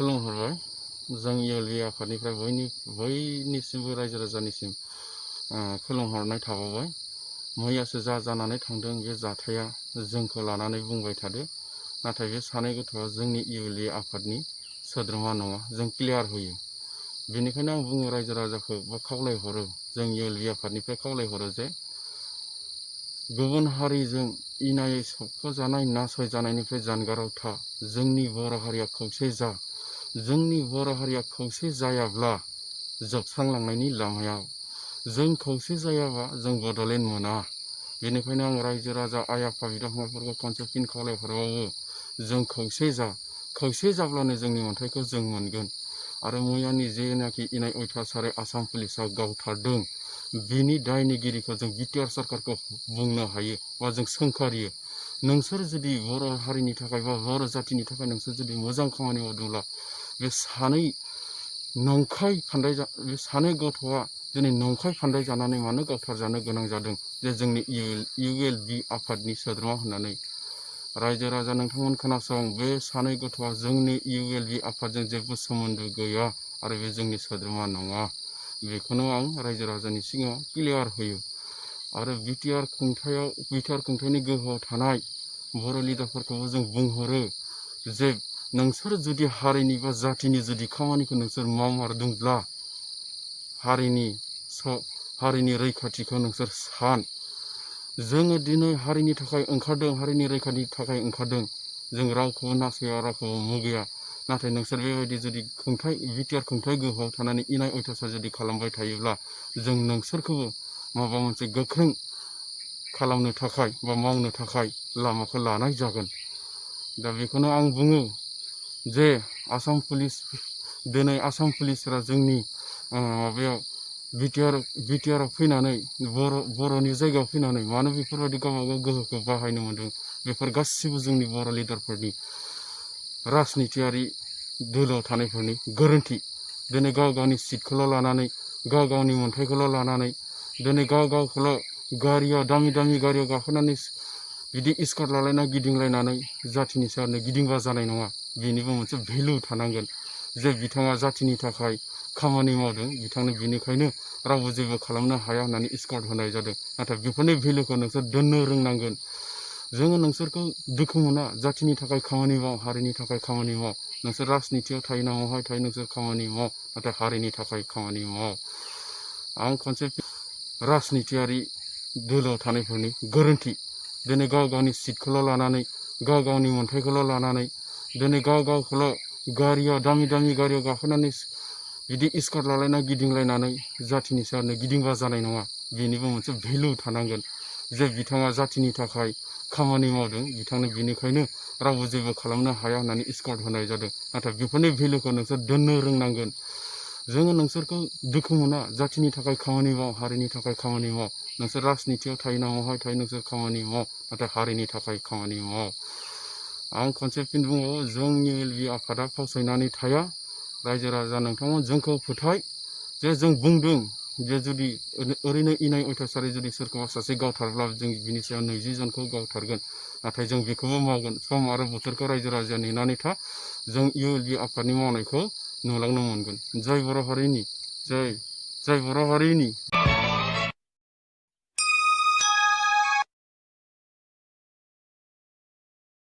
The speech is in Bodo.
खुलुमहरबाय जों इउएलबि आफादनिफ्राय बयनिसिमबो रायजो राजानिसिम खुलुमहरनाय थाबावबाय। मैयासो जानानै थांदों बे जाथाया जोंखौ लानानै बुंबाय थादो, नाथाय बे सानै गथ'आ जोंनि इउएलबि आफादनि सोद्रोमा नङा, जों क्लियार होयो। बेनिखायनो आं बुङो रायजो राजाखौ बा खावलायहरो, जों इउएलबि आफादनिफ्राय खावलायहरो जे गुबुन हारिजों इनायै सोबख'जानाय नासयजानायनिफ्राय जानगाराव था। जोंनि बर' हारिया खौसे जा। जोंनि बर' हारिया खौसे जायाब्ला जोबस्रांलांनायनि लामायाव, जों खौसे जायाबा जों बड'लेण्ड मोना। बेनिखायनो आं रायजो राजा आइ आफा बिदा फंबायफोरखौ खनसे फिन खावलायहरबावो, जों खौसे जा। खौसे जाब्लानो जोंनि मोन्थायखौ जों मोनगोन। आरो मैयानि जेनाखि इनाय अयथासारै आसाम पुलिसा गावथारदों, बिनि दायनिगिरिखौ जों बिटिआर सरकारखौ बुंनो हायो बा जों सोंखारियो। नोंसोर जुदि बर' हारिनि थाखाय बा बर' जातिनि थाखाय नोंसोर जुदि मोजां खामानि मावदोंब्ला बे सानै गथ'आ दिनै नंखाय फान्दाय जानानै मानो गावथारजानो गोनां जादों जे जोंनि इउएलबि आफादनि सोद्रोमा होननानै। रायजो राजा नोंथांमोन खोनासं, बे सानै गथ'आ जोंनि इउएलबि आफादजों जेबो सोमोन्दो गैया आरो बे जोंनि सोद्रोमा नङा। बेखौनो आं रायजो राजानि सिगाङाव क्लियार होयो। आरो बिटिआर खुंथायनि गोहोआव थानाय बर' लिडारफोरखौबो जों बुंहरो जे नोंसोर जुदि हारिनि बा जातिनि जुदि खामानिखौ नोंसोर मावमारदोंब्ला हारिनि रैखाथिखौ नोंसोर सान। जोङो दिनै हारिनि थाखाय ओंखारदों, हारिनि रैखाथिनि थाखाय ओंखारदों। जों रावखौबो नासया, रावखौबो मुगैया। नाथाय नोंसोर बेबायदि जुदि बिटिआर खुंथाय गोहोआव थानानै इनाय अयथासार जुदि खालामबाय थायोब्ला जों नोंसोरखौबो माबा मोनसे गोख्रों खालामनो थाखाय बा मावनो थाखाय लामाखौ लानाय जागोन। दा बेखौनो आं बुङो जे दिनै आसाम पुलिसफोरा जोंनि माबायाव बिटिआराव फैनानै बर'नि जायगायाव फैनानै मानो बेफोरबायदि गावबागाव गोहोखौ बाहायनो मोन्दों, बेफोर गासिबो जोंनि बर' लिडारफोरनि राजनितियारि दोलोआव थानायफोरनि गोरोन्थि। दिनै गाव गावनि सिटखौल' लानानै, गाव गावनि मोन्थायखौल' लानानै, दिनै गाव गावखौल' दामि गारियाव गाखोनानै बिदि स्कर्ट लालायना गिदिंलायनानै जातिनि सायावनो गिदिंबा जानाय नङा। बेनिबो मोनसे भेलु थानांगोन जे बिथाङा जातिनि थाखाय खामानि मावदों, बिथांनो बिनिखायनो रावबो जेबो खालामनो हाया होननानै स्कर्ट होनाय जादों। नाथाय बेफोरनि भेलुखौ नोंसोर दोननो रोंनांगोन। जोङो नोंसोरखौ दुखु मोना, जातिनि थाखाय खामानि माव, हारिनि थाखाय खामानि माव। नोंसोर राजनितियाव थायो ना महाय थायो नोंसोर खामानि माव, नाथाय हारिनि थाखाय खामानि माव। आं खनसे राजनितियारि दोलोआव थानायफोरनि गोरोन्थि। दिनै गाव गावनि सिटखौल' लानानै, गाव गावनि मोन्थायखौल' लानानै, दिनै गाव गावखौल' दामि गारियाव गाखोनानै बिदि स्कर्ट लालायना गिदिंलायनानै जातिनि सायावनो गिदिंबा जानाय नङा। बेनिबो मोनसे भेलु थानांगोन जे बिथाङा जातिनि थाखाय खामानि मावदों, बिथांनो बिनिखायनो रावबो जेबो खालामनो हाया होननानै स्कर्ट होनाय जादों। नाथाय बेफोरनि भेलुखौ नोंसोर दोननो रोंनांगोन। जोङो नोंसोरखौ दुखु मोना, जातिनि थाखाय खामानि माव, हारिनि थाखाय खामानि माव। नोंसोर राजनितियाव थायो ना महाय थायो नोंसोर खामानि माव, नाथाय हारिनि थाखाय खामानि माव। आं खनसे फिन बुङो, जोंनि इउएलबि आफादा फावसायनानै थाया। रायजो राजा नोंथांमोन जोंखौ फोथाय जे जों बुंदों जे जुदि ओरैनो इनाय अयथासारै जुदि सोरखौबा सासे गावथारब्ला जों बिनि सायाव 20 जनखौ गावथारगोन। नाथाय जों बेखौबो मावगोन। सम आरो बोथोरखौ रायजो राजाया नेनानै था। जों इउएलबि आफादनि मावनायखौ नुलांनो मोनगोन। जय बर' हारिनि जय बर' हारिनि।